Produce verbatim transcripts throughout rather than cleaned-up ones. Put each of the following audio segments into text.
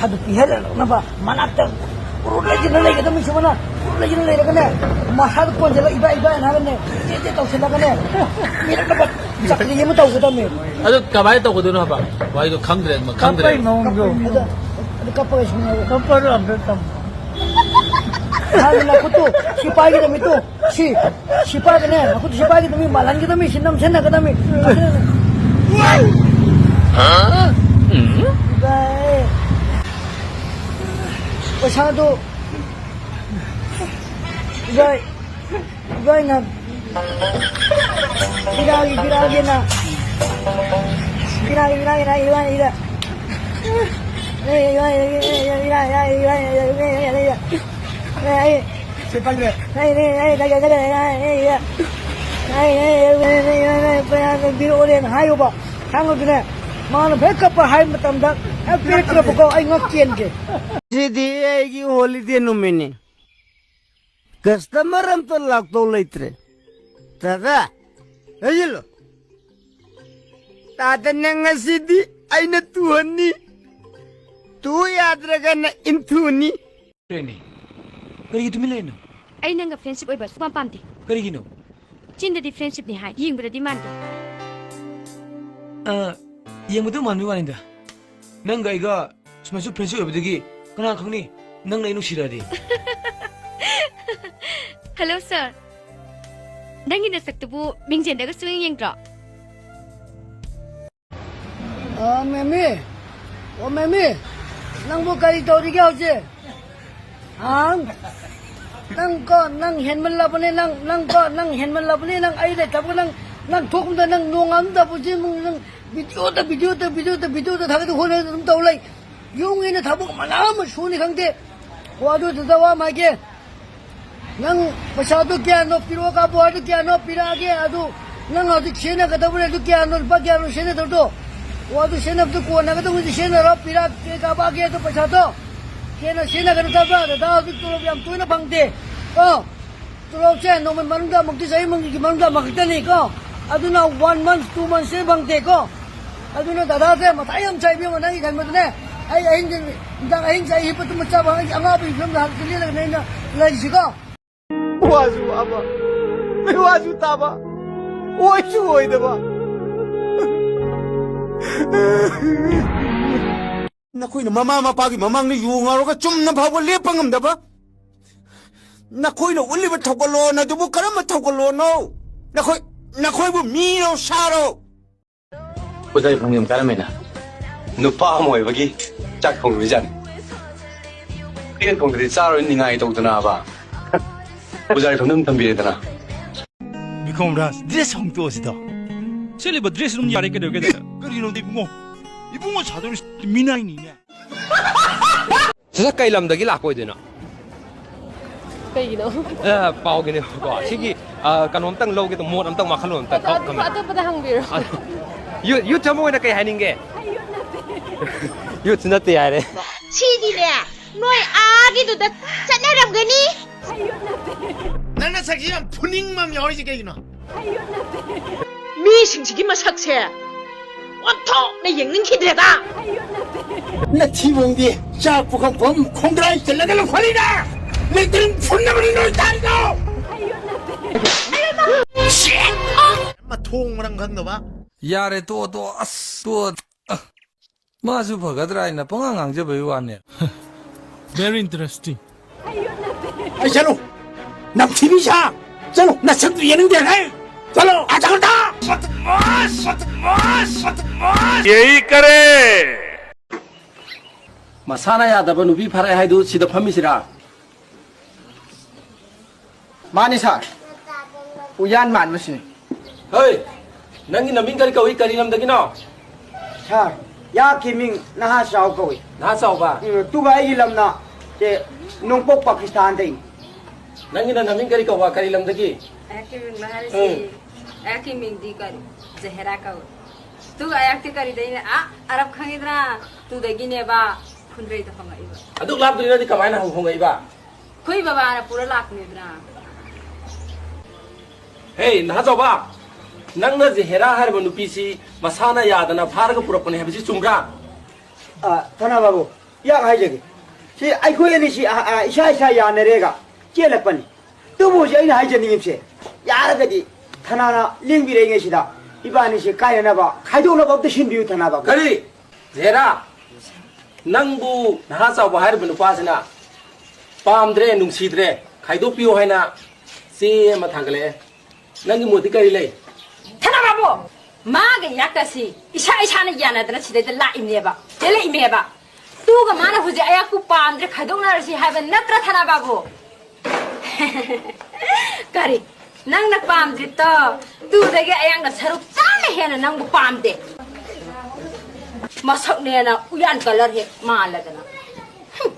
ꯑꯗꯨ ꯄꯤꯍꯜꯂꯛꯅꯕ ꯃꯅꯥꯛꯇ ꯎꯔꯨ ꯂꯩꯗꯨꯅ ꯂꯩꯒꯗꯕꯅꯤ꯫ ꯁꯨꯃꯥꯏꯅ ꯎꯔꯨ ꯂꯩꯗꯨꯅ ꯂꯩꯔꯒꯅꯦ, ꯃꯁꯥꯗ ꯀꯣꯟꯁꯤꯜꯂ ꯏꯕꯥ ꯏꯕꯥ ꯍꯥꯏꯅ ꯍꯥꯏꯔꯒꯅꯦ, ꯆꯦ ꯆꯦ ꯇꯧꯁꯤꯜꯂꯒꯅꯦ, ꯃꯤꯔꯛꯂꯒ ꯆꯀ꯭ꯔꯤ ꯑꯃ ꯇꯧꯒꯗꯕꯅꯤ꯫ ꯑꯗꯨ ꯀꯃꯥꯏꯅ ꯇꯧꯒꯗꯣꯏꯅꯣ ꯍꯥꯏꯕ? ꯋꯥꯔꯤꯗꯣ ꯈꯪꯗ꯭ꯔꯦ, ꯈꯪꯗ꯭ꯔꯦ꯫ ꯀꯞꯄꯩ ꯃꯑꯣꯡꯗꯣ꯫ ꯑꯗꯣ, ꯑꯗꯨ ꯀꯞꯄꯒ ꯁꯨꯃꯥꯏꯅ ꯍꯥꯏꯌꯨ꯫ ꯀꯞꯄꯗꯣ ꯑꯝꯇ ꯇꯝꯃꯣ꯫ ꯍꯥꯟꯅ ꯅꯈꯨꯠꯇꯨ ꯁꯤꯐꯥꯏꯒꯤ ꯅꯨꯃꯤꯠꯇꯨ ꯁꯤ, ꯁꯤꯐꯥꯏꯒꯅꯦ, ꯅꯈꯨꯠꯇꯨ ꯁꯤꯐꯥꯏꯒꯤ ꯅꯨꯃꯤꯠ ꯃꯥꯜꯍꯟꯒꯗꯕꯅꯤ, ꯁꯤ ꯅꯝꯁꯤꯟꯅꯒꯗꯕꯅꯤ꯫ ꯏꯕꯥꯏ꯫ ꯄꯩꯁꯥꯗꯨ ꯏꯕꯥꯏ, ꯏꯕꯥꯏꯅ ꯄꯤꯔꯛꯑꯒꯦ, ꯄꯤꯔꯛꯑꯒꯦꯅ꯫ ꯄꯤꯔꯛꯑꯒꯦ, ꯄꯤꯔꯛꯑꯒꯦ, ꯏꯕꯥꯏ, ꯏꯕꯥꯏ꯫ ꯁꯤ ꯄꯥꯏꯈ꯭ꯔꯦ꯫ ꯄꯤꯔꯛꯑꯣꯅꯦꯅ ꯍꯥꯏꯌꯨꯕ꯫ ꯈꯪꯉꯕꯗꯨꯅꯦ, ꯃꯥꯅ ꯍꯦꯛ ꯀꯞꯄ ꯍꯥꯏ ꯃꯇꯝꯗ ꯍꯦꯛ ꯄꯤꯔꯛꯇ꯭ꯔꯕꯀꯣ, ꯑꯩ ꯉꯛ ꯆꯦꯟꯒꯦ꯫ ꯉꯁꯤꯗꯤ ꯑꯩꯒꯤ ꯍꯣꯂꯤꯗꯦ ꯅꯨꯃꯤꯠꯅꯤ꯫ ꯀꯁꯇꯃꯔ ꯑꯝꯇ ꯂꯥꯛꯇꯧ ꯂꯩꯇ꯭ꯔꯦ꯫ ꯗꯥꯗꯥ, ꯂꯩꯁꯤꯜꯂꯣ꯫ ꯇꯥꯗ, ꯅꯪ ꯉꯁꯤꯗꯤ ꯑꯩꯅ ꯇꯨꯍꯟꯅꯤ꯫ ꯇꯨ ꯌꯥꯗ꯭ꯔꯒꯅ ꯏꯟꯊꯨꯅꯤ꯫ ꯀꯔꯤꯒꯤ ꯇꯨꯃꯤꯟ ꯂꯩꯔꯤꯅꯣ? ꯑꯩ ꯅꯪꯒ ꯐ꯭ꯔꯦꯟꯁꯤꯞ ꯑꯣꯏꯕ ꯁꯨꯛꯄꯥꯝ ꯄꯥꯝꯗꯦ꯫ ꯀꯔꯤꯒꯤꯅꯣ? ꯆꯤꯟꯗꯗꯤ ꯐ꯭ꯔꯦꯟꯁꯤꯞꯅꯤ ꯍꯥꯏ, ꯌꯦꯡꯕꯗꯗꯤ ꯃꯥꯟꯗꯦ꯫ ꯑ, ꯌꯦꯡꯕꯗ ꯃꯥꯟꯕꯒꯤ ꯋꯥꯅꯤꯗ꯫ ꯅꯪꯒ ꯑꯩꯒ ꯁꯨꯃꯥꯏꯁꯨ ꯐ꯭ꯔꯦꯟꯁꯤꯞ ꯑꯣꯏꯕꯗꯒꯤ ꯀꯅꯥ ꯈꯪꯅꯤ ꯅꯪꯅ ꯑꯩ ꯅꯨꯡꯁꯤꯔꯛꯑꯗꯤ꯫ ꯍꯜꯂꯣ, ꯁꯥꯔ꯫ ꯅꯪꯒꯤ ꯅꯁꯛꯇꯨꯕꯨ ꯃꯤꯡꯖꯦꯜꯗꯒ ꯁꯨꯡꯌꯦꯡ ꯌꯦꯡꯗ꯭ꯔꯣ? ꯑ, ꯃꯦꯃꯤ꯫ ꯑꯣ, ꯃꯦꯃꯤ꯫ ꯅꯪꯕꯨ ꯀꯔꯤ ꯇꯧꯔꯤꯒꯦ ꯍꯧꯖꯤꯛ? ꯍꯥ? ꯅꯪ ꯀꯣ, ꯅꯪ ꯍꯦꯟꯃꯜꯂꯕꯅꯦ, ꯅꯪ, ꯅꯪ ꯀꯣ, ꯅꯪ ꯍꯦꯟꯃꯜꯂꯕꯅꯦ, ꯅꯪ ꯑꯩ ꯂꯩꯇꯕ ꯅꯪ, ꯅꯪ ꯊꯣꯛꯄꯗ ꯅꯪ ꯅꯣꯡꯉꯥꯟꯕꯗ ꯄꯨꯟꯁꯤ ꯅꯪ ꯚꯤꯗꯤꯑꯣꯗ, ꯚꯤꯗꯤꯑꯣꯗ, ꯚꯤꯗꯤꯑꯣꯗ, ꯚꯤꯗꯤꯑꯣꯗ ꯊꯥꯒꯠꯇ ꯈꯣꯠꯂꯦ ꯑꯗꯨꯝ ꯇꯧ ꯂꯩ꯫ ꯌꯨꯝꯒꯤꯅ ꯊꯕꯛ ꯃꯅꯥ ꯑꯃ ꯁꯨꯅꯤ ꯈꯪꯗꯦ꯫ ꯍꯣ, ꯑꯗꯨꯗꯨꯗ ꯋꯥ ꯑꯃ ꯍꯥꯏꯒꯦ꯫ ꯅꯪ ꯄꯩꯁꯥꯗꯨ ꯀꯌꯥꯅꯣ ꯄꯤꯔꯛꯑꯣ, ꯀꯥꯞꯄꯣ ꯍꯥꯏꯗꯨ ꯀꯌꯥꯅꯣ ꯄꯤꯔꯛꯑꯒꯦ, ꯑꯗꯨ ꯅꯪ ꯍꯧꯖꯤꯛ ꯁꯤꯖꯤꯟꯅꯒꯗꯕ ꯂꯩꯗꯨ ꯀꯌꯥꯅꯣ, ꯂꯨꯄꯥ ꯀꯌꯥꯅꯣ ꯁꯤꯖꯤꯟꯅꯗꯧꯗꯣ? ꯑꯣ, ꯑꯗꯨ ꯁꯤꯖꯤꯟꯅꯕꯗꯨ ꯀꯣꯟꯅꯒꯗꯧꯕꯗꯤ ꯁꯤꯖꯤꯟꯅꯔꯣ, ꯄꯤꯔꯛꯑꯒꯦ, ꯀꯥꯞꯄꯛꯑꯒꯦ, ꯑꯗꯨ ꯄꯩꯁꯥꯗꯣ ꯍꯦꯟꯅ ꯁꯤꯖꯤꯟꯅꯒꯅꯨ ꯇꯥꯕ꯭ꯔꯥ? ꯗꯗꯥ ꯍꯧꯖꯤꯛ ꯇꯣꯂꯣꯞ ꯌꯥꯝ ꯇꯣꯏꯅ ꯐꯪꯗꯦ꯫ ꯀꯣ? ꯇꯣꯂꯣꯞꯁꯦ ꯅꯣꯡꯃꯩ ꯃꯅꯨꯡꯗ ꯑꯃꯨꯛꯇꯤ, ꯆꯍꯤ ꯑꯃꯒꯤ ꯃꯅꯨꯡꯗ ꯑꯃꯈꯛꯇꯅꯤꯀꯣ꯫ ꯑꯗꯨꯅ one month, two monthꯁꯦ ꯐꯪꯗꯦꯀꯣ꯫ ꯑꯗꯨꯅ ꯗꯗꯥꯁꯦ ꯃꯊꯥ ꯌꯥꯝ ꯁꯥꯏ ꯏꯕꯦꯝꯃ, ꯅꯪꯒꯤ ꯈꯟꯕꯗꯅꯦ꯫ ꯑꯩ ꯑꯍꯤꯡꯗ, ꯅꯨꯡꯗꯥꯡ ꯑꯍꯤꯡꯁꯦ ꯑꯩ ꯍꯤꯞꯄ ꯇꯨꯝꯕ ꯆꯥꯕ ꯍꯪꯉꯤ, ꯑꯉꯥꯎꯕꯒꯤ ꯐꯤꯕꯝꯗ ꯍꯥꯟꯅ ꯂꯦꯜꯂꯒꯅꯦ ꯑꯩꯅ ꯂꯩꯔꯤꯁꯤꯀꯣ꯫ ꯋꯥꯁꯨ ꯋꯥꯕ, ꯃꯤꯋꯥꯁꯨ ꯇꯥꯕ, ꯑꯣꯏꯁꯨ ꯑꯣꯏꯗꯕ꯫ ꯅꯈꯣꯏꯅ ꯃꯃꯥ ꯃꯄꯥꯒꯤ ꯃꯃꯥꯡꯗ ꯌꯨ ꯉꯥꯎꯔꯒ ꯆꯨꯝꯅ ꯐꯥꯎꯕ ꯂꯦꯞꯄ ꯉꯝꯗꯕ꯫ ꯅꯈꯣꯏꯅ ꯎꯠꯂꯤꯕ ꯊꯧꯒꯜꯂꯣꯟ ꯑꯗꯨꯕꯨ ꯀꯔꯝꯕ ꯊꯧꯒꯜꯂꯣꯟꯅꯣ? ꯅꯈꯣꯏ, ꯅꯈꯣꯏꯕꯨ ꯃꯤꯔꯣ ꯁꯥꯔꯣ? ꯑꯣꯖꯥ ꯏꯐꯝꯒꯤ ꯑꯃ ꯀꯥꯔꯝꯃꯦꯅ꯫ ꯅꯨꯄꯥ ꯑꯃ ꯑꯣꯏꯕꯒꯤ ꯆꯥꯛ ꯊꯣꯡꯕꯤꯖꯥꯠꯅꯤ꯫ ꯑꯩꯅ ꯊꯣꯡꯗ꯭ꯔꯗꯤ ꯆꯥꯔꯣꯏ ꯅꯤꯡꯉꯥꯏ ꯇꯧꯗꯅꯕ꯫ ꯑꯣꯖꯥ ꯏꯐꯝꯗ ꯑꯗꯨꯝ ꯊꯝꯕꯤꯔꯦꯗꯅ꯫ ꯕꯤꯀ꯭ꯔꯝ ꯔꯥꯖ, ꯗ꯭ꯔꯦꯁ ꯍꯣꯡꯇꯣꯛꯑꯁꯤꯗ꯫ ꯁꯦꯠꯂꯤꯕ ꯗ꯭ꯔꯦꯁ ꯑꯗꯨꯝ ꯌꯥꯔꯦ, ꯀꯩꯗꯧꯔꯒꯦ? ꯀꯔꯤꯅꯣ ꯏꯕꯨꯡꯉꯣ? ꯏꯕꯨꯡꯉꯣ ꯁꯥꯗꯧꯔꯤꯁꯤ ꯃꯤꯅꯥꯏꯅꯤꯅꯦ꯫ ꯁꯤꯗ ꯀꯩ ꯂꯝꯗꯒꯤ ꯂꯥꯛꯄ ꯑꯣꯏꯗꯣꯏꯅꯣ? ꯀꯩꯒꯤꯅꯣ? ꯑ, ꯄꯥꯎꯒꯤꯅꯦꯕꯀꯣ꯫ ꯁꯤꯒꯤ, ꯑ, ꯀꯩꯅꯣꯝꯇꯪ ꯂꯧꯒꯦ ꯇꯧ-, ꯃꯣꯠ ꯑꯝꯇꯪ ꯋꯥꯈꯜꯂꯣꯟ ꯑꯝꯇꯪ ꯑꯗꯣ ꯈꯪ-, ꯑꯇꯣꯞꯄ, ꯈꯪꯍꯟ-, ꯑꯇꯣꯞꯄꯗ ꯍꯪꯕꯤꯔꯣ꯫ ꯑ, ꯌꯨ-, ꯌꯨꯠ ꯑꯃ ꯑꯣꯏꯅ ꯀꯩ ꯍꯥꯏꯅꯤꯡꯒꯦ? ꯑꯩ ꯌꯨꯠ ꯅꯠꯇꯦ꯫ ꯌꯨꯠꯁꯨ ꯅꯠꯇꯦ ꯍꯥꯏꯔꯦ꯫ ꯁꯤꯗꯤꯅꯦ, ꯅꯣꯏ ꯑꯥꯒꯤꯗꯨꯗ ꯆꯠꯅꯔꯝꯒꯅꯤ꯫ ꯑꯩ ꯌꯨꯠ ꯅꯠꯇꯦ꯫ ꯅꯪ ꯅꯁꯛꯁꯤ ꯌꯥꯝ ꯐꯨꯅꯤꯡꯕ ꯑꯃ ꯌꯥꯎꯔꯤꯁꯦ ꯀꯩꯒꯤꯅꯣ? ꯑꯩ ꯌꯨꯠ ꯅꯠꯇꯦ꯫ ꯃꯤꯁꯤꯡꯁꯤꯒꯤ ꯃꯁꯛꯁꯦ ꯑꯣꯟꯊꯣꯛꯅ ꯌꯦꯡꯅꯤꯡꯈꯤꯗ꯭ꯔꯦꯗ꯫ ꯅꯊꯤꯕꯣꯡꯗꯤ ꯆꯥꯛ ꯄꯨꯈꯝ ꯄꯨꯝ ꯈꯣꯡꯒ꯭ꯔꯥꯏ ꯆꯜꯂꯒ ꯂꯧꯈꯠꯂꯤꯔ? ꯂꯦꯇ꯭ꯔꯤꯟ ꯐꯨꯟꯅꯕꯅꯤ ꯅꯣꯏ ꯆꯥꯔꯤꯗꯣ꯫ ꯃꯊꯣꯡ ꯃꯔꯝ ꯈꯪꯗꯕ꯫ ꯌꯥꯔꯦ, ꯇꯣꯛꯑꯣ, ꯇꯣꯛꯑꯣ, ꯑꯁ, ꯇꯣꯛꯑꯣ꯫ ꯑ, ꯃꯥꯁꯨ ꯐꯒꯗ꯭ꯔꯥ ꯍꯥꯏꯅ ꯄꯉꯥꯡ ꯉꯥꯡꯖꯕꯒꯤ ꯋꯥꯅꯦ꯫ Very interesting. ꯑꯩ ꯆꯠꯂꯨ! ꯅꯝꯊꯤꯕꯤ ꯁꯥ! ꯆꯠꯂꯨ! ꯅꯁꯛꯇꯨ ꯌꯦꯡꯅꯤꯡꯗꯦ! ꯍꯦ! ꯆꯠꯂꯣ! ꯑꯥ, ꯆꯠꯈ꯭ꯔꯣ! ꯌꯦꯍꯤ ꯀꯔꯦ! ꯃꯁꯥꯅ ꯌꯥꯗꯕ ꯅꯨꯄꯤ ꯐꯥꯔꯛꯑꯦ ꯍꯥꯏꯗꯨ ꯁꯤꯗ ꯐꯝꯃꯤꯁꯤꯔꯥ? ꯃꯥꯅꯤ ꯁꯥꯔ꯫ ꯎꯌꯥꯟ ꯃꯥꯟꯕꯁꯤꯅꯤ꯫ ꯍꯣꯏ, ꯅꯪꯒꯤ ꯅꯃꯤꯡ ꯀꯔꯤ ꯀꯧꯏ? ꯀꯔꯤ ꯂꯝꯗꯒꯤꯅꯣ? ꯁꯥꯔ, ꯑꯩꯍꯥꯛꯀꯤ ꯃꯤꯡ ꯅꯍꯥ ꯆꯥꯎ ꯀꯧꯏ꯫ ꯅꯍꯥ ꯆꯥꯎꯕ? ꯎꯝ, ꯑꯗꯨꯒ ꯑꯩꯒꯤ ꯂꯝꯅ, ꯑꯦ, ꯅꯣꯡꯄꯣꯛ ꯄꯥꯀꯤꯁꯇꯥꯟꯗꯩ꯫ ꯅꯪꯒꯤꯅ ꯅꯃꯤꯡ ꯀꯔꯤ ꯀꯧꯕ? ꯀꯔꯤ ꯂꯝꯗꯒꯤ? ꯑꯩꯍꯥꯛꯀꯤ ꯃꯤꯡ ꯍꯥꯏꯔꯤꯁꯤ, ꯎꯝ꯫ ꯑꯩꯍꯥꯛꯀꯤ ꯃꯤꯡꯗꯤ ꯀꯔꯤ? ꯖꯍꯦꯔꯥ ꯀꯧꯏ꯫ ꯑꯗꯨꯒ ꯑꯩꯍꯥꯛꯇꯤ ꯀꯔꯤꯗꯩꯅꯦ? ꯑꯥ, ꯑꯔꯕ ꯈꯪꯉꯤꯗꯅ? ꯑꯗꯨꯗꯒꯤꯅꯦꯕ, ꯐꯨꯟꯗ꯭ꯔꯩꯗ ꯍꯣꯡꯉꯛꯏꯕ꯫ ꯑꯗꯨꯛ ꯂꯥꯞꯇ꯭ꯔꯤꯅꯗꯤ ꯀꯃꯥꯏꯅ ꯍꯣꯡ-, ꯍꯣꯡꯉꯛꯏꯕ? ꯑꯩꯈꯣꯏ ꯕꯕꯥꯅ ꯄꯨꯔ ꯂꯥꯛꯄꯅꯤꯗꯅ꯫ ꯍꯦ, ꯅꯍꯥ ꯆꯥꯎꯕ! ꯅꯪꯅ ꯖꯍꯦꯔꯥ ꯍꯥꯏꯔꯤꯕ ꯅꯨꯄꯤꯁꯤ ꯃꯁꯥꯅ ꯌꯥꯗꯅ ꯐꯥꯔꯒ ꯄꯨꯔꯛꯄꯅꯤ ꯍꯥꯏꯕꯁꯤ ꯆꯨꯝꯕ꯭ꯔꯥ? ꯑ, ꯊꯅꯥ ꯕꯥꯕꯨ, ꯌꯥꯝ ꯍꯥꯏꯖꯒꯦ꯫ ꯁꯤ ꯑꯩꯈꯣꯏ ꯑꯅꯤꯁꯤ, ꯑ, ꯑ, ꯏꯁꯥ ꯏꯁꯥ ꯌꯥꯅꯔꯦꯒ ꯆꯦꯜꯂꯛꯄꯅꯤ꯫ ꯑꯗꯨꯕꯨ ꯍꯧꯖꯤꯛ ꯑꯩꯅ ꯍꯥꯏꯖꯅꯤꯡꯉꯤꯕꯁꯦ, ꯌꯥꯔꯒꯗꯤ ꯊꯅꯥꯅ ꯂꯦꯡꯕꯤꯔꯛꯏꯉꯩꯁꯤꯗ ꯏꯕꯥꯅꯤꯁꯤ ꯀꯥꯏꯅꯅꯕ, ꯈꯥꯏꯗꯣꯛꯅꯕ ꯑꯝꯇ ꯁꯤꯟꯕꯤꯌꯨ, ꯊꯅꯥ ꯕꯥꯕꯨ꯫ ꯀꯔꯤ? ꯖꯦꯔꯥ, ꯅꯪꯕꯨ ꯅꯍꯥ ꯆꯥꯎꯕ ꯍꯥꯏꯔꯤꯕ ꯅꯨꯄꯥꯁꯤꯅ ꯄꯥꯝꯗ꯭ꯔꯦ, ꯅꯨꯡꯁꯤꯗ꯭ꯔꯦ, ꯈꯥꯏꯗꯣꯛꯄꯤꯌꯨ ꯍꯥꯏꯅ ꯆꯦ ꯑꯃ ꯊꯥꯡꯒꯠꯂꯛꯑꯦ꯫ ꯅꯪꯒꯤ ꯃꯣꯠꯇꯤ ꯀꯔꯤ ꯂꯩ? ꯊꯅꯥ ꯕꯥꯕꯨ, ꯃꯥꯒ ꯏꯅꯥꯛꯇ ꯁꯤ ꯏꯁꯥ ꯏꯁꯥꯅ ꯌꯥꯅꯗꯅ ꯁꯤꯗꯩꯗ ꯂꯥꯛꯏꯕꯅꯦꯕ, ꯆꯦꯜꯂꯛꯏꯕꯅꯦꯕ꯫ ꯇꯨꯒ ꯃꯥꯅ ꯍꯧꯖꯤꯛ ꯑꯩꯍꯥꯛꯄꯨ ꯄꯥꯝꯗ꯭ꯔꯦ, ꯈꯥꯏꯗꯣꯛꯅꯔꯁꯤ ꯍꯥꯏꯕ ꯅꯠꯇ꯭ꯔꯥ, ꯊꯅꯥ ꯕꯥꯕꯨ? ꯀꯔꯤ? ꯅꯪꯅ ꯄꯥꯝꯗ꯭ꯔꯤꯗꯣ ꯇꯨꯗꯒꯤ ꯑꯩꯍꯥꯛꯅ ꯁꯔꯨꯛ ꯆꯥꯝꯃ ꯍꯦꯟꯅ ꯅꯪꯕꯨ ꯄꯥꯝꯗꯦ꯫ ꯃꯁꯛꯅꯦꯅ ꯎꯌꯥꯟ ꯀꯂꯔ ꯍꯦꯛ ꯃꯥꯜꯂꯗꯅ꯫ ꯍꯨꯝ꯫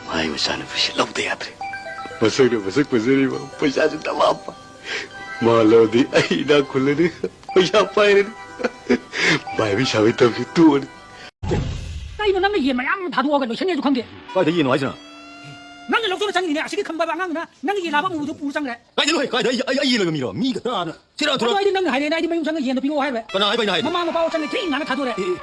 ꯃꯥꯏ ꯃꯆꯥꯅꯨꯄꯤꯁꯤ ꯂꯧꯗ ꯌꯥꯗ꯭ꯔꯦ꯫ ꯃꯁꯛꯅ ꯃꯁꯛ ꯐꯖꯔꯤꯕ, ꯄꯩꯁꯥꯁꯨ ꯗꯃꯥ ꯄꯥꯏ꯫ ꯃꯥ ꯂꯧꯔꯗꯤ ꯑꯩ ꯏꯅꯥꯛ ꯈꯨꯜꯂꯅꯤ, ꯄꯩꯁꯥ ꯄꯥꯏꯔꯅꯤ꯫ ꯃꯥꯏꯕꯤ ꯁꯥꯕꯤ ꯇꯧꯁꯤ ꯇꯣꯛꯑꯅꯤ꯫ ꯀꯩꯅꯣ ꯅꯪꯅ ꯌꯦꯟ ꯃꯌꯥꯝ ꯑꯃ ꯊꯥꯗꯣꯛꯑꯒ ꯂꯣꯏꯁꯟꯒꯦꯁꯨ ꯈꯪꯗꯦ? ꯀꯥꯏꯗ ꯌꯦꯟꯅꯣ ꯍꯥꯏꯁꯤꯅ? ꯅꯪꯅ ꯂꯧꯊꯣꯛꯅ ꯆꯪꯉꯤꯅꯤꯅꯦ꯫ ꯑꯁꯤꯒꯤ ꯈꯪꯕ ꯑꯉꯥꯡꯗꯨꯅ ꯅꯪꯒꯤ ꯌꯦꯟ ꯂꯥꯕ ꯑꯃꯨꯕꯗꯣ ꯄꯨꯔ ꯆꯪꯈ꯭ꯔꯦ꯫ ꯀꯥꯏꯗꯅꯣ? ꯀꯥꯏꯗ? ꯑꯩ, ꯑꯩ, ꯑꯩ ꯌꯦꯟ ꯂꯣꯏꯕ ꯃꯤꯔꯣ? ꯃꯤ ꯈꯛꯇ ꯍꯥꯟꯅ ꯁꯦꯔꯥꯟ ꯑꯗꯣ ꯇꯨꯔꯥꯟ꯫ ꯑꯩꯗꯤ ꯅꯪꯅ ꯍꯥꯏꯔꯦꯅ ꯑꯩꯗꯤ ꯃꯌꯨꯝ ꯆꯪꯉ ꯌꯦꯟꯗꯣ ꯄꯤꯔꯛꯑꯣ ꯍꯥꯏꯔꯦ꯫ ꯀꯅꯥ ꯍꯥꯏꯕ ꯑꯩꯅ ꯍꯥꯏꯗꯤ? ꯃꯃꯥ ꯃꯄꯥ ꯆꯪꯉꯦ ꯊꯤ ꯉꯥꯡꯅ ꯊꯥꯗꯣꯔꯛꯑꯦ꯫ ꯑꯦ, ꯑꯦ꯫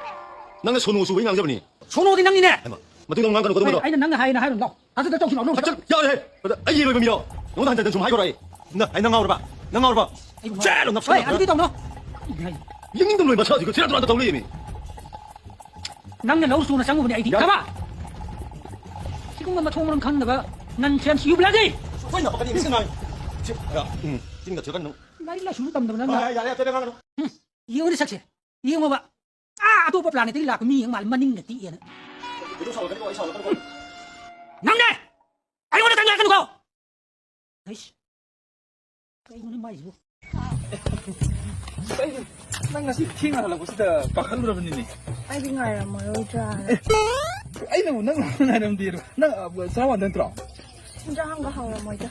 ꯅꯪꯅ ꯁꯣꯅꯣ ꯆꯨꯕꯩ ꯉꯥꯡꯖꯕꯅꯤ꯫ ꯁꯣꯅꯣꯗꯤ ꯅꯪꯅꯤꯅꯦ꯫ ꯍꯩꯃꯥ, ꯃꯇꯨꯡꯗ ꯑꯃꯨꯛ ꯉꯥꯡꯒꯅꯨꯀꯣ, ꯑꯗꯨꯒꯨꯝꯕꯗꯣ꯫ ꯑꯩꯅ ꯅꯪꯅ ꯍꯥꯏꯅ ꯍꯥꯏꯔꯣ, ꯂꯥꯎ꯫ ꯊꯥꯖꯗ ꯇꯧꯁꯤ, ꯂꯥꯎ, ꯂꯥꯎ꯫ ꯑꯆꯜ, ꯌꯥꯔꯦꯍꯦ꯫ ꯑꯗ ꯑꯩ ꯌꯦꯟ ꯂꯣꯏꯕ ꯃꯤꯔꯣ? ꯅꯉꯣꯟꯗ ꯍꯟꯖꯟ ꯍꯟꯖꯟ ꯁꯨꯝ ꯍꯥꯏꯈ꯭ꯔꯣ ꯑꯩ꯫ ꯅ-, ꯑꯩ ꯅꯪ ꯉꯥꯎꯔꯕ? ꯅꯪ ꯉꯥꯎꯔꯕ? ꯑꯩꯕꯨ ꯆꯦꯜꯂꯣ, ꯅꯞꯁꯜꯂꯣ꯫ ꯍꯣꯏ, ꯑꯗꯨꯗꯤ ꯇꯧꯅꯣ꯫ ꯌꯦꯡꯅꯤꯡꯗꯕ ꯂꯣꯏ ꯃꯁꯥꯁꯤꯒ ꯁꯦꯔꯥꯟ ꯇꯨꯔꯥꯟ ꯇꯧ ꯂꯩꯌꯦꯃꯤ꯫ ꯅꯪꯅ ꯂꯧ ꯁꯨꯅ ꯆꯪꯉꯨꯕꯅꯦ ꯑꯩꯗꯤ꯫ ꯌꯥ-, ꯈꯪꯉꯕ? ꯁꯤꯒꯨꯝꯕ ꯃꯊꯣꯡ ꯃꯔꯝ ꯈꯪꯗꯕ nonsense, you bloody! ꯍꯣꯏ, ꯅꯄꯀꯅꯤ, ꯃꯤꯁꯀ ꯉꯥꯡ-, ꯁꯤ, ꯑ, ꯎꯝ, ꯆꯤꯟꯒ ꯊꯤꯔꯛꯀꯅꯨ꯫ ꯂꯥꯏꯔꯤꯛ ꯂꯥꯏꯁꯨ ꯇꯝꯗꯕ ꯅꯪꯅ꯫ ꯍꯣꯏ, ꯍꯣꯏ, ꯌꯥꯔꯦ, ꯑꯇꯩ ꯉꯥꯡꯒꯅꯨ꯫ ꯎꯝ, ꯌꯦꯡꯉꯨꯅꯦ ꯁꯛꯁꯦ, ꯌꯦꯡꯉꯣꯕ꯫ ꯑꯥ, ꯑꯇꯣꯞꯄ planetꯇꯒꯤ ꯂꯥꯛꯄ ꯃꯤ ꯌꯦꯡ ꯃꯥꯜꯂꯦ, ꯃꯅꯤꯡꯒ ꯇꯤꯛꯑꯦꯅ꯫ ꯀꯩꯗꯧ ꯁꯥꯎꯔꯛꯀꯅꯤꯀꯣ? ꯑꯩ ꯁꯥꯎꯔꯛꯀꯅꯨꯀꯣ꯫ ꯅꯪꯅꯦ! ꯑꯩꯉꯣꯟꯗ ꯇꯟꯖꯔꯛꯀꯅꯨꯀꯣ! ꯍꯩꯁ! ꯀꯩꯅꯣꯅꯦ ꯃꯥꯏꯁꯤꯕꯨ? ꯀꯩꯅꯣ? ꯅꯪ ꯉꯁꯤ ꯊꯦꯡꯅ ꯍꯜꯂꯛꯄꯁꯤꯗ ꯄꯥꯈꯠꯂꯨꯔꯕꯅꯤꯅꯦ꯫ ꯑꯩꯗꯤ ꯉꯥꯏꯔꯝꯃꯔꯣꯏꯗ꯭ꯔꯥꯅ꯫ ꯑꯦ, ꯑꯩꯅꯕꯨ ꯅꯪ ꯉꯥꯏꯔꯝꯗꯦ꯫ ꯅꯪ, ꯑ, ꯆꯔꯥ ꯋꯥꯟꯗ ꯅꯠꯇ꯭ꯔꯣ? ꯏꯟꯖꯥꯡꯒ ꯍꯥꯎꯔꯝꯃꯣꯏꯗ꯫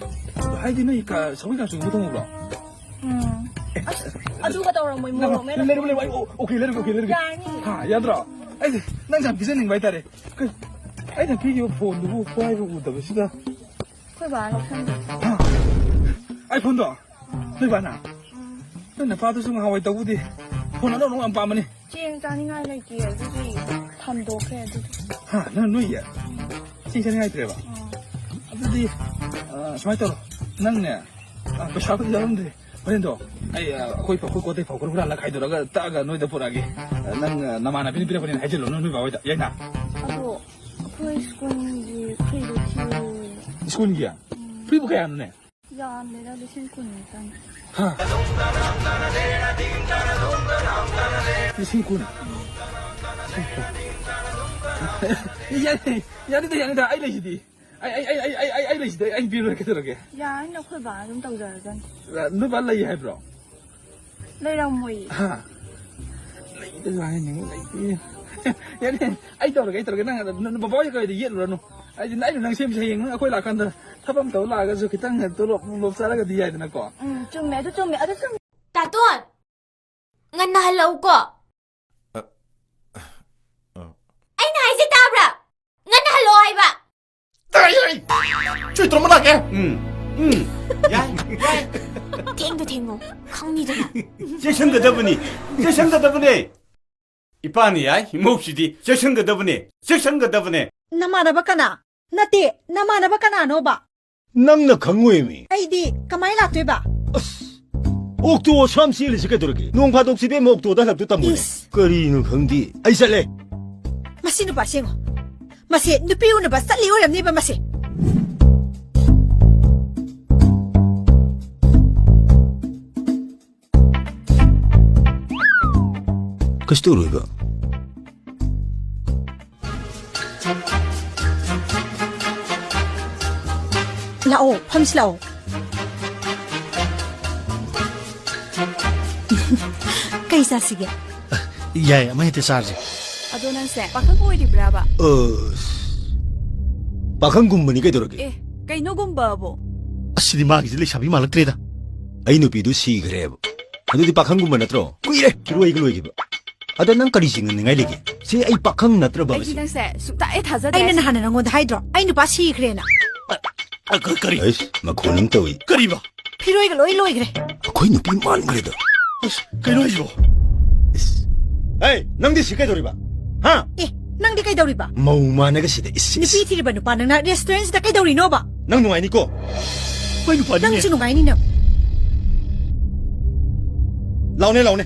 ꯍꯥꯏꯗꯤ ꯅꯣꯏ ꯀ-, ꯁꯧꯒ꯭ꯔꯤ ꯀꯥꯡꯁꯨ ꯑꯃ ꯊꯣꯡꯉꯕ꯭ꯔꯣ? ꯎꯝ꯫ ꯑꯁ, ꯑꯗꯨꯒ ꯇꯧꯔꯝꯃꯣꯏ, ꯅꯪ ꯃꯣꯔꯣꯛ ꯃꯦꯠꯂ ꯂꯩꯔꯨ, ꯂꯩꯔꯨ, ꯊꯣꯡꯉꯦ꯫ ꯑꯩ, ꯑꯣ, okay, ꯂꯩꯔꯨꯒꯦ, okay, ꯂꯩꯔꯨꯒꯦ꯫ ꯌꯥꯅꯤ꯫ ꯍꯥ, ꯌꯥꯗ꯭ꯔꯣ? ꯑꯩꯗꯤ ꯅꯪꯁꯦ ꯌꯥꯝ ꯄꯤꯖꯅꯤꯡꯕ ꯍꯥꯏꯇꯥꯔꯦ꯫ ꯀꯩ, ꯑꯩꯅ ꯄꯤꯈꯤꯕ phoneꯗꯨꯕꯨ ꯄꯥꯏꯕ ꯎꯗꯕꯁꯤꯗ꯫ ꯑꯩꯈꯣꯏ ꯕꯥꯅ ꯂꯧꯁꯟꯈ꯭ꯔꯦ꯫ ꯍꯥ? iPhoneꯗꯣ? ꯅꯣꯏ ꯕꯥꯅ? ꯎꯝ꯫ ꯅꯄꯥꯗꯨꯁꯨ ꯉꯍꯥꯟꯋꯥꯏ ꯇꯧꯕꯗꯤ ꯐꯣꯟ ꯑꯅꯧ ꯑꯅꯧ ꯌꯥꯝ ꯄꯥꯝꯕꯅꯤ꯫ ꯆꯦꯡ ꯆꯥꯅꯤꯡꯉꯥꯏ ꯂꯩꯇꯦ, ꯑꯗꯨꯒꯤ ꯊꯝꯗꯣꯛꯈ꯭ꯔꯦ ꯑꯗꯨꯗꯤ꯫ ꯍꯥ, ꯅꯪ ꯅꯣꯏꯒꯤ? ꯆꯦꯡ ꯆꯥꯅꯤꯡꯉꯥꯏ ꯂꯩꯇ꯭ꯔꯦꯕ? ꯑꯥ꯫ ꯑꯗꯨꯗꯤ, ꯑ, ꯁꯨꯃꯥꯏꯅ ꯇꯧꯔꯣ꯫ ꯅꯪꯅꯦ, ꯑ, ꯄꯩꯁꯥꯕꯨꯗꯤ ꯌꯥꯎꯔꯝꯗ꯭ꯔꯦ꯫ ꯍꯣꯔꯦꯟꯗꯣ ꯑꯩ, ꯑ, ꯑꯩꯈꯣꯏ, ꯑꯩꯈꯣꯏ ꯀꯣꯠꯇꯩ ꯐꯧ ꯈꯔ ꯍꯨꯔꯥꯜꯂꯒ ꯈꯥꯏꯗꯣꯔꯛꯑꯒ ꯇꯛꯑꯒ ꯅꯣꯏꯗ ꯄꯨꯔꯛꯑꯒꯦ꯫ ꯑ, ꯅꯪ, ꯑ, ꯅꯃꯥꯟꯅꯕꯤꯅ ꯄꯤꯔꯛꯄꯅꯦꯅ ꯍꯥꯏꯖꯤꯜꯂꯣ ꯅꯣꯏ ꯕꯥ ꯍꯣꯏꯗ, ꯌꯥꯏꯅ? ꯑꯗꯣ ꯑꯩꯈꯣꯏ ꯁ꯭ꯀꯨꯜꯒꯤ ꯐ꯭ꯔꯤꯗꯣ ꯊꯤꯔꯣꯏꯌꯦ꯫ ꯁ꯭ꯀꯨꯜꯒꯤ? ꯎꯝ꯫ ꯐ꯭ꯔꯤꯕꯨ ꯀꯌꯥꯅꯣꯅꯦ? ꯌꯥꯝꯗꯦꯗ, ꯂꯤꯁꯤꯡ ꯀꯨꯟ ꯈꯛꯇꯅꯤ꯫ ꯍꯥ? ꯂꯤꯁꯤꯡ ꯀꯨꯟ? ꯌꯥꯅꯤ, ꯌꯥꯅꯤꯗ, ꯌꯥꯅꯤꯗ, ꯑꯩ ꯂꯩꯁꯤꯗꯤ꯫ ꯑꯩ, ꯑꯩ, ꯑꯩ, ꯑꯩ, ꯑꯩ, ꯑꯩ, ꯑꯩ ꯂꯩꯁꯤꯗꯤ, ꯑꯩ, ꯑꯩ ꯄꯤꯔꯣꯏ, ꯀꯩꯗꯧꯔꯒꯦ? ꯌꯥꯔꯅꯤ, ꯑꯩꯈꯣꯏ ꯕꯥ ꯑꯗꯨꯝ ꯇꯧꯖꯔꯖꯅꯤ꯫ ꯅꯣꯏ ꯕꯥ ꯂꯩ ꯍꯥꯏꯕ꯭ꯔꯣ? ꯂꯩꯔꯝꯃꯣꯏ꯫ ꯍꯥ? ꯂꯩꯇꯁꯨ ꯍꯥꯏꯅꯤꯡꯉꯤ, ꯂꯩꯇꯦ꯫ ꯌꯥꯅꯤ, ꯑꯩ ꯇꯧꯔꯒꯦ, ꯑꯩ ꯇꯧꯔꯒꯦ꯫ ꯅꯪ, ꯅꯪ ꯕꯕꯥ ꯍꯣꯏ ꯀꯩꯗ ꯌꯦꯠꯂꯨꯔꯅꯨ꯫ ꯑꯩꯗꯤ ꯑꯩꯅ ꯅꯪ ꯁꯦꯝꯁꯦ, ꯍꯌꯦꯡ ꯅꯪ ꯑꯩꯈꯣꯏ ꯂꯥꯛꯀꯥꯟꯗ ꯊꯕꯛ ꯑꯃ ꯇꯧ ꯂꯥꯛꯑꯒꯁꯨ ꯈꯤꯇꯪ ꯇꯣꯂꯣꯞ ꯅꯨꯡꯂꯣꯞ ꯆꯥꯔꯒꯗꯤ ꯌꯥꯏꯗꯅꯀꯣ꯫ ꯎꯝ, ꯆꯨꯝꯃꯦ, ꯑꯗꯨ ꯆꯨꯝꯃꯦ, ꯑꯗꯨ ꯆꯨꯝꯃꯦ꯫ ꯇꯥꯇꯣꯟ! ꯉꯟꯅ ꯍꯜꯂꯛꯎꯀꯣ꯫ ꯑ, ꯑ꯫ ꯑꯩꯅ ꯍꯥꯏꯁꯦ ꯇꯥꯕ꯭ꯔꯥ? ꯉꯟꯅ ꯍꯜꯂꯛꯑꯣ ꯍꯥꯏꯕ꯫ ꯇꯥꯏ, ꯇꯥꯏ꯫ ꯆꯣꯏꯇꯣꯟ ꯑꯃ ꯂꯥꯛꯀꯦ꯫ ꯎꯝ, ꯎꯝ꯫ ꯌꯥꯏ, ꯌꯥꯏ꯫ ꯊꯦꯡꯗ ꯊꯦꯡꯉꯣ, ꯈꯪꯅꯤꯗꯅ꯫ ꯆꯦꯛꯁꯤꯟꯒꯗꯕꯅꯤ, ꯆꯦꯛꯁꯤꯟꯒꯗꯕꯅꯦ꯫ ꯏꯄꯥꯅ ꯌꯥꯏ, ꯏꯃꯧꯁꯤꯗꯤ ꯆꯦꯛꯁꯤꯟꯒꯗꯕꯅꯦ, ꯆꯦꯛꯁꯤꯟꯒꯗꯕꯅꯦ꯫ ꯅꯃꯥꯟꯅꯕ ꯀꯅꯥ? ꯅꯠꯇꯦ, ꯅꯃꯥꯟꯅꯕ ꯀꯅꯥꯅꯣꯕ? ꯅꯪꯅ ꯈꯪꯉꯣꯏꯃꯤ꯫ ꯑꯩꯗꯤ ꯀꯃꯥꯏ ꯂꯥꯛꯇꯣꯏꯕ? ꯑꯁ, ꯑꯣꯛꯇꯣ ꯑꯁꯥꯝ ꯆꯦꯜꯂꯤꯁꯤ ꯀꯩꯗꯧꯔꯒꯦ? ꯅꯣꯡ ꯐꯥꯗꯣꯛꯁꯤꯗꯤ ꯑꯃꯨꯛ ꯑꯣꯛꯇꯣꯗ ꯍꯜꯂꯛꯇꯣ ꯇꯝꯃꯨꯅꯦ꯫ ꯏꯁ꯫ ꯀꯔꯤꯅꯣ ꯈꯪꯗꯦ꯫ ꯑꯩ ꯆꯠꯂꯦ꯫ ꯃꯁꯤ ꯅꯨꯄꯥꯁꯦ ꯌꯦꯡꯉꯣ꯫ ꯃꯁꯦ ꯅꯨꯄꯤ ꯎꯅꯕ ꯆꯠꯂꯤ ꯑꯣꯏꯔꯝꯅꯤꯕ ꯃꯁꯦ꯫ ꯀꯩꯁꯨ ꯇꯧꯔꯣꯏꯕ꯫ ꯂꯥꯛꯑꯣ, ꯐꯝꯁꯤ ꯂꯥꯛꯑꯣ꯫ ꯀꯩ ꯆꯥꯁꯤꯒꯦ? ꯌꯥꯏ, ꯑꯃ ꯍꯦꯛꯇ ꯆꯥꯔꯁꯦ꯫ ꯑꯗꯣ ꯅꯪꯁꯦ ꯄꯥꯈꯪ ꯑꯣꯏꯔꯤꯕ꯭ꯔꯥꯕ? ꯑꯁ, ꯄꯥꯈꯪꯒꯨꯝꯕꯅꯤ ꯀꯩꯗꯧꯔꯒꯦ? ꯑꯦ, ꯀꯩꯅꯣꯒꯨꯝꯕꯕꯣ? ꯑꯁ, ꯁꯤꯗꯤ ꯃꯥꯒꯤꯁꯤ ꯂꯩꯁꯥꯕꯤ ꯃꯥꯜꯂꯛꯇ꯭ꯔꯦꯗ꯫ ꯑꯩ ꯅꯨꯄꯤꯗꯨ ꯁꯤꯈ꯭ꯔꯦꯕ꯫ ꯑꯗꯨꯗꯤ ꯄꯥꯈꯪꯒꯨꯝꯕ ꯅꯠꯇ꯭ꯔꯣ? ꯀꯨꯏꯔꯦ ꯐꯤꯔꯣꯏꯒ ꯂꯣꯏꯈꯤꯕ꯫ ꯑꯗꯣ ꯅꯪ ꯀꯔꯤ ꯆꯤꯡꯅꯅꯤꯡꯉꯥꯏ ꯂꯩꯒꯦ? ꯁꯤ ꯑꯩ ꯄꯥꯈꯪ ꯅꯠꯇ꯭ꯔꯕ ꯑꯩꯗꯤ ꯁꯤ? ꯅꯪꯁꯦ ꯁꯨꯡꯇꯥ ꯍꯦꯛ ꯊꯥꯖꯗ꯭ꯔꯦ꯫ ꯑꯩꯅ ꯅꯍꯥꯟꯅ ꯅꯉꯣꯟꯗ ꯍꯥꯏꯗ꯭ꯔꯣ? ꯑꯩ ꯅꯨꯄꯥ ꯁꯤꯈ꯭ꯔꯦꯅ꯫ ꯑ, ꯑ, ꯀ-, ꯀꯔꯤ? ꯑꯩꯁ, ꯃꯈꯣꯟ ꯑꯃ ꯇꯧꯏ꯫ ꯀꯔꯤꯕ? ꯐꯤꯔꯣꯏꯒ ꯂꯣꯏ ꯂꯣꯏꯈ꯭ꯔꯦ꯫ ꯑꯩꯈꯣꯏ ꯅꯨꯄꯤ ꯃꯥꯟꯈ꯭ꯔꯦꯗ꯫ ꯀꯩꯅꯣ ꯍꯥꯏꯁꯤꯕꯣ? ꯏꯁ꯫ ꯍꯦ, ꯅꯪꯗꯤ ꯁꯤ ꯀꯩꯗꯧꯔꯤꯕ? ꯍꯥ? ꯑꯦ, ꯅꯪꯗꯤ ꯀꯩꯗꯧꯔꯤꯕ? ꯃꯧ ꯃꯥꯟꯅꯒ ꯁꯤꯗ, ꯏꯁ, ꯏꯁ꯫ ꯅꯨꯄꯤ ꯊꯤꯔꯤꯕ ꯅꯨꯄꯥ ꯅꯪꯅ restaurant ꯁꯤꯗ ꯀꯩꯗꯧꯔꯤꯅꯣꯕ? ꯅꯪ ꯅꯨꯡꯉꯥꯏꯅꯤꯀꯣ? ꯃꯥꯏ ꯅꯨꯄꯥꯅꯤꯅꯦ꯫ ꯅꯪꯁꯨ ꯅꯨꯡꯉꯥꯏꯅꯤ ꯅꯪ꯫ ꯂꯥꯎꯅꯦ, ꯂꯥꯎꯅꯦ꯫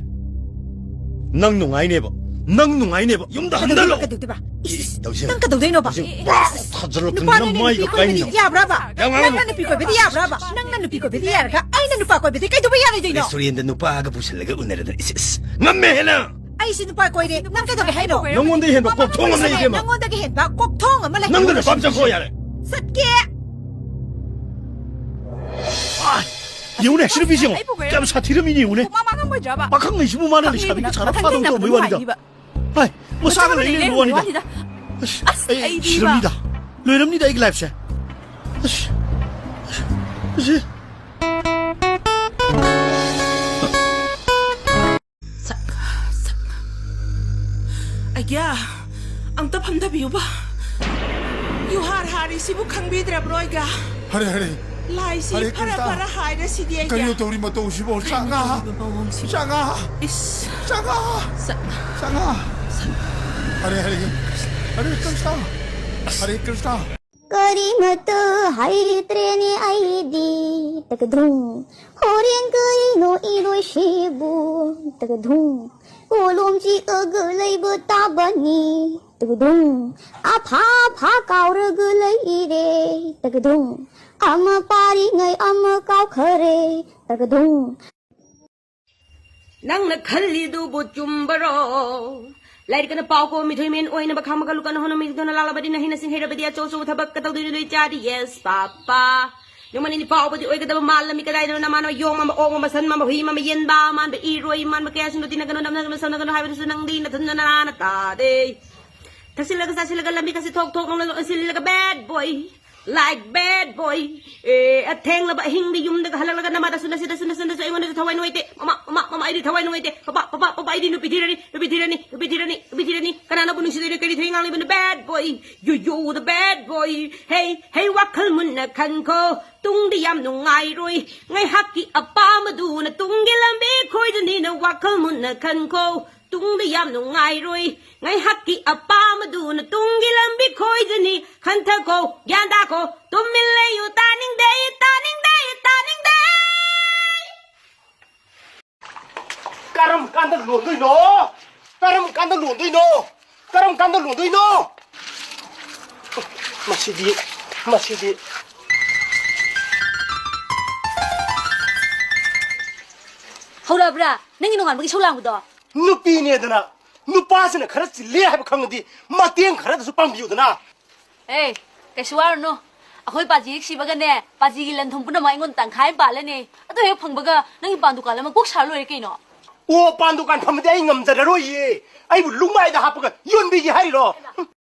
ꯅꯪ ꯅꯨꯡꯉꯥꯏꯅꯦꯕ꯫ ꯅꯪ ꯅꯨꯡꯉꯥꯏꯅꯦꯕ꯫ ꯌꯨꯝꯗ ꯍꯟꯗꯜꯂꯣ꯫ ꯀꯩꯗꯧꯗꯣꯏꯕ? ꯏꯁ, ꯏꯁ, ꯇꯧꯁꯦ꯫ ꯅꯪ ꯀꯩꯗꯧꯗꯣꯏꯅꯣꯕ? ꯇꯧꯁꯦ꯫ ꯄꯨꯔꯥ ꯊꯥꯖꯤꯜꯂꯛꯇꯅ ꯅꯨꯄꯥꯅ ꯅꯪ ꯃꯥꯏꯒ ꯅꯨꯄꯤ ꯀꯣꯏꯕꯗꯤ ꯀꯥꯏꯅꯤ꯫ ꯌꯥꯕ꯭ꯔꯕ? ꯌꯥ, ꯉꯥꯡꯉꯛꯀꯅꯨ꯫ ꯅꯪꯅ ꯅꯨꯄꯤ ꯀꯣꯏꯕꯗꯤ ꯌꯥꯕ꯭ꯔꯕ? ꯅꯪꯅ ꯅꯨꯄꯤ ꯀꯣꯏꯕꯗꯤ ꯌꯥꯔꯒ ꯑꯩꯅ ꯅꯨꯄꯥ ꯀꯣꯏꯕꯗꯤ ꯀꯩꯗꯧꯕ ꯌꯥꯔꯣꯏꯗꯣꯏꯅꯣ? Restaurant ꯗ ꯅꯨꯄꯥꯒ ꯄꯨꯁꯜꯂꯒ ꯎꯅꯔꯗꯅ꯫ ꯏꯁ, ꯏꯁ꯫ ꯉꯝꯃꯦ ꯍꯦꯟꯅ꯫ ꯑꯩꯁꯦ ꯅꯨꯄꯥ ꯀꯣꯏꯔꯦ꯫ ꯅꯪ ꯀꯩꯗꯧꯒꯦ ꯍꯥꯏꯅꯣ? ꯅꯪꯉꯣꯟꯗ ꯍꯦꯟꯕ ꯀꯣꯛꯊꯣꯡ ꯑꯃ ꯂꯩ, ꯏꯕꯦꯝꯃ꯫ ꯅꯪꯉꯣꯟꯗꯒꯤ ꯍꯦꯟꯕ ꯀꯣꯛꯊꯣꯡ ꯑꯃ ꯂꯩ꯫ ꯅꯪꯅ ꯅꯨꯄꯥ ꯑꯃ ꯆꯠꯈꯣ ꯌꯥꯔꯦ꯫ ꯆꯠꯀꯦ꯫ ꯑꯥ, ꯌꯦꯡꯉꯨꯅꯦ, ꯁꯤ ꯅꯨꯄꯤꯁꯦ ꯌꯦꯡꯉꯣ꯫ ꯑꯩꯕꯨ ꯀꯣꯏꯔꯦ꯫ ꯀꯌꯥꯝ ꯁꯥꯊꯤꯔꯝꯃꯤꯅꯤ ꯌꯦꯡꯉꯨꯅꯦ꯫ ꯃꯥ ꯃꯥ ꯉꯝꯃꯣꯏꯗ꯭ꯔꯕ? ꯄꯥꯈꯪ ꯂꯩꯁꯤꯕꯨ ꯃꯥꯅ ꯈꯪꯉꯦ, ꯂꯩꯁꯥꯕꯤꯒ ꯃꯊꯪ ꯁꯥꯔ ꯊꯦꯡꯅꯕꯗ ꯐꯥꯗꯧ ꯇꯧꯕꯩ ꯋꯥꯅꯤꯗ꯫ ꯅꯨꯡꯉꯥꯏꯅꯤꯕ꯫ ꯍꯥꯏ, ꯃꯁꯥꯒ ꯃꯊꯪ ꯂꯩ ꯂꯩꯕ ꯋꯥꯅꯤꯗ꯫ ꯂꯩꯔꯝꯅꯤꯗ꯫ ꯑꯁ, ꯑꯁ, ꯑꯩ ꯑꯩꯗꯤꯕ꯫ ꯁꯤꯔꯝꯅꯤꯗ꯫ ꯂꯣꯏꯔꯝꯅꯤꯗ ꯑꯩꯒꯤ life ꯁꯦ꯫ ꯑꯁ, ꯑꯁ, ꯑꯁ꯫ ꯑꯩꯒ꯭ꯌꯥ, ꯑꯝꯇ ꯐꯝꯊꯕꯤꯌꯨꯕ꯫ ꯌꯨꯍꯥꯔ ꯍꯥꯔꯤꯁꯤꯕꯨ ꯈꯪꯕꯤꯗ꯭ꯔꯕ꯭ꯔꯣ, ꯑꯩꯒ꯭ꯌꯥ? ꯍꯔꯦ, ꯍꯔꯦ꯫ ꯂꯥꯏꯁꯤ ꯍꯔꯦ ꯐꯔ ꯀ꯭ꯔꯤꯁꯅ꯫ ꯐꯔ ꯍꯥꯏꯔꯁꯤꯗꯤ, ꯑꯩꯒ꯭ꯌꯥ꯫ ꯀꯔꯤꯅꯣ ꯇꯧꯔꯤ ꯃꯇꯧꯁꯤꯕꯣ? ꯀꯔꯤꯅꯣ ꯆꯥꯉꯥ꯫ ꯇꯧꯔꯤꯕ ꯃꯑꯣꯡꯁꯤꯕꯣ? ꯆꯥꯉꯥ꯫ ꯏꯁ꯫ ꯆꯥꯉꯥ꯫ ꯆꯥ- ꯆꯥꯉꯥ꯫ ꯍꯔꯦ, ꯍꯔꯦ꯫ ꯍꯔꯦ ꯀ꯭ꯔꯤꯁꯅ꯫ ꯍꯔꯦ ꯀ꯭ꯔꯤꯁꯅ꯫ ꯀꯔꯤꯃꯇ ꯍꯩꯇ꯭ꯔꯦꯅꯦ ꯑꯩꯗꯤ꯫ ꯇꯀꯗꯨꯝ꯫ ꯍꯣꯔꯦꯟ ꯀꯔꯤꯅꯣ ꯏꯔꯣꯏꯁꯤꯕꯨ? ꯇꯀꯗꯨꯝ꯫ ꯀꯣꯂꯣꯝ ꯆꯤꯛꯑꯒ ꯂꯩꯕ ꯇꯥꯕꯅꯤ꯫ ꯇꯀꯗꯨꯝ꯫ ꯑꯐꯥ ꯑꯐꯥ ꯀꯥꯎꯔꯒ ꯂꯩꯔꯦ꯫ ꯇꯀꯗꯨꯝ꯫ ꯑꯃ ꯄꯥꯔꯤꯉꯩ ꯑꯃ ꯀꯥꯎꯈꯔꯦ꯫ ꯇꯀꯗꯨꯝ꯫ ꯅꯪꯅ ꯈꯜꯂꯤꯗꯨꯕꯨ ꯆꯨꯝꯕꯔꯣ? ꯂꯥꯏꯔꯤꯛ ꯀꯟꯅ ꯄꯥꯎꯀꯣ, ꯃꯤꯊꯣꯏ ꯃꯤꯍꯦꯟ ꯑꯣꯏꯅꯕ ꯈꯥꯃꯒ ꯂꯨꯀꯟ ꯍꯣꯠꯅ ꯃꯤꯗꯨꯅ ꯂꯥꯜꯂꯕꯗꯤ ꯅꯍꯩꯅ ꯁꯤꯡꯍꯩꯔꯕꯗꯤ ꯑꯆꯧ ꯑꯆꯧꯕ ꯊꯕꯛ ꯀꯇꯧꯗꯣꯏꯅꯣ ꯅꯣꯏ ꯆꯥꯗꯤ? Yes, papa. ꯌꯨꯝ ꯑꯅꯤꯅꯤ ꯐꯥꯎꯕꯗꯤ ꯑꯣꯏꯒꯗꯕ ꯃꯥꯜꯂꯝꯃꯤ ꯀꯗꯥꯏꯗꯅꯣ? ꯅꯃꯥꯟꯅꯕ ꯌꯣꯡ ꯃꯥꯟꯕ, ꯑꯣꯛ ꯃꯥꯟꯕ, ꯁꯟ ꯃꯥꯟꯕ, ꯍꯨꯏ ꯃꯥꯟꯕ, ꯌꯦꯟꯕꯥ ꯃꯥꯟꯕ, ꯏꯔꯣꯏ ꯃꯥꯟꯕ ꯀꯌꯥꯁꯤꯡꯗꯣ ꯇꯤꯟꯅꯒꯅꯨ, ꯅꯝꯅꯒꯅꯨ, ꯁꯝꯅꯒꯅꯨ ꯍꯥꯏꯕꯗꯨꯁꯨ ꯅꯪꯗꯤ ꯅꯊꯟ ꯅꯅꯥꯅ ꯇꯥꯗꯦ꯫ ꯊꯛꯆꯤꯜꯂꯒ ꯆꯥꯁꯤꯜꯂꯒ ꯂꯝꯕꯤ ꯀꯥꯁꯤ ꯊꯣꯛ ꯊꯣꯛ ꯅꯣꯡꯅ ꯂꯣꯏꯁꯤꯜꯂꯒ bad boy꯫ Like bad boy. ꯑꯦ, ꯑꯊꯦꯡꯂꯕ ꯑꯍꯤꯡꯗ ꯌꯨꯝꯗꯒ ꯍꯜꯂꯛꯂꯒ ꯅꯃꯥꯗꯁꯨ ꯅꯁꯤꯗꯁꯨ ꯅꯁꯟꯗꯁꯨ ꯑꯩꯉꯣꯟꯗꯁꯨ ꯊꯋꯥꯏ ꯅꯨꯡꯉꯥꯏꯇꯦ꯫ "ꯃꯃꯥ, ꯃꯃꯥ, ꯃꯃꯥ, ꯑꯩꯗꯤ ꯊꯋꯥꯏ ꯅꯨꯡꯉꯥꯏꯇꯦ꯫ ꯄꯄꯥ, ꯄꯄꯥ, ꯄꯄꯥ, ꯑꯩꯗꯤ ꯅꯨꯄꯤ ꯊꯤꯔꯅꯤ, ꯅꯨꯄꯤ ꯊꯤꯔꯅꯤ, ꯅꯨꯄꯤ ꯊꯤꯔꯅꯤ, ꯅꯨꯄꯤ ꯊꯤꯔꯅꯤ꯫ ꯀꯅꯥꯅꯕꯨ ꯅꯨꯡꯁꯤꯗꯣꯏꯅꯣ? ꯀꯔꯤ ꯊꯣꯏ ꯉꯥꯡꯂꯤꯕꯅꯣ? Bad boy. You, you the bad boy. Hey, hey, ꯋꯥꯈꯜ ꯃꯨꯟꯅ ꯈꯟꯈꯣ꯫ ꯇꯨꯡꯗꯤ ꯌꯥꯝ ꯅꯨꯡꯉꯥꯏꯔꯣꯏ꯫ ꯉꯥꯏꯍꯥꯛꯀꯤ ꯑꯄꯥꯝꯕꯗꯨꯅ ꯇꯨꯡꯒꯤ ꯂꯝꯕꯤ ꯈꯣꯏꯗꯅꯤꯅ ꯋꯥꯈꯜ ꯃꯨꯟꯅ ꯈꯟꯈꯣ꯫ ꯇꯨꯡꯗ ꯌꯥꯝ ꯅꯨꯡꯉꯥꯏꯔꯣꯏ꯫ ꯉꯥꯏꯍꯥꯛꯀꯤ ꯑꯄꯥꯝꯕꯗꯨꯅ ꯇꯨꯡꯒꯤ ꯂꯝꯕꯤ ꯈꯣꯏꯗꯅꯤ꯫ ꯈꯟꯊꯀꯣ, ꯒ꯭ꯌꯥꯟ ꯇꯥꯀꯣ꯫ ꯇꯨꯃꯤꯟ ꯂꯩꯌꯨ, ꯇꯥꯅꯤꯡꯗꯦ, ꯇꯥꯅꯤꯡꯗꯦ, ꯇꯥꯅꯤꯡꯗꯦ꯫ ꯀꯔꯝ ꯀꯥꯟꯗ ꯂꯣꯟꯗꯣꯏꯅꯣ? ꯀꯔꯝ ꯀꯥꯟꯗ ꯂꯣꯟꯗꯣꯏꯅꯣ? ꯀꯔꯝ ꯀꯥꯟꯗ ꯂꯣꯟꯗꯣꯏꯅꯣ? ꯃꯁꯤꯗꯤ, ꯃꯁꯤꯗꯤ꯫ ꯍꯧꯔꯛꯑꯕ꯭ꯔꯥ? ꯅꯪꯒꯤ ꯅꯣꯡꯉꯥꯟꯕꯒꯤ ꯏꯁꯧ ꯂꯥꯡꯕꯗꯣ? ꯅꯨꯄꯤꯅꯦꯗꯅ, ꯅꯨꯄꯥꯁꯤꯅ ꯈꯔ ꯆꯤꯜꯂꯦ ꯍꯥꯏꯕ ꯈꯪꯉꯗꯤ ꯃꯇꯦꯡ ꯈꯔꯗꯁꯨ ꯄꯥꯡꯕꯤꯌꯨꯗꯅ꯫ ꯑꯦ, ꯀꯩꯁꯨ ꯋꯥꯔꯨꯅꯨ꯫ ꯑꯩꯈꯣꯏ ꯄꯥꯖꯤ ꯍꯦꯛ ꯁꯤꯕꯒꯅꯦ, ꯄꯥꯖꯤꯒꯤ ꯂꯟ ꯊꯨꯝ ꯄꯨꯝꯅꯃꯛ ꯑꯩꯉꯣꯟꯗ ꯇꯪꯈꯥꯏ ꯑꯃ ꯄꯥꯜꯂꯅꯤ꯫ ꯑꯗꯨ ꯍꯦꯛ ꯐꯪꯕꯒ ꯅꯪꯒꯤ ꯄꯥꯟ ꯗꯨꯀꯥꯟ ꯑꯃ ꯀꯣꯛ ꯁꯥꯔ ꯂꯣꯏꯔꯦ ꯀꯩꯅꯣ꯫ ꯑꯣ, ꯄꯥꯟ ꯗꯨꯀꯥꯟ ꯐꯝꯕꯗꯤ ꯑꯩ ꯉꯝꯖꯔꯔꯣꯏꯌꯦ꯫ ꯑꯩꯕꯨ ꯂꯨꯛꯃꯥꯏꯗ ꯍꯥꯞꯄꯒ ꯌꯣꯟꯕꯤꯒꯦ ꯍꯥꯏꯔꯤꯔꯣ?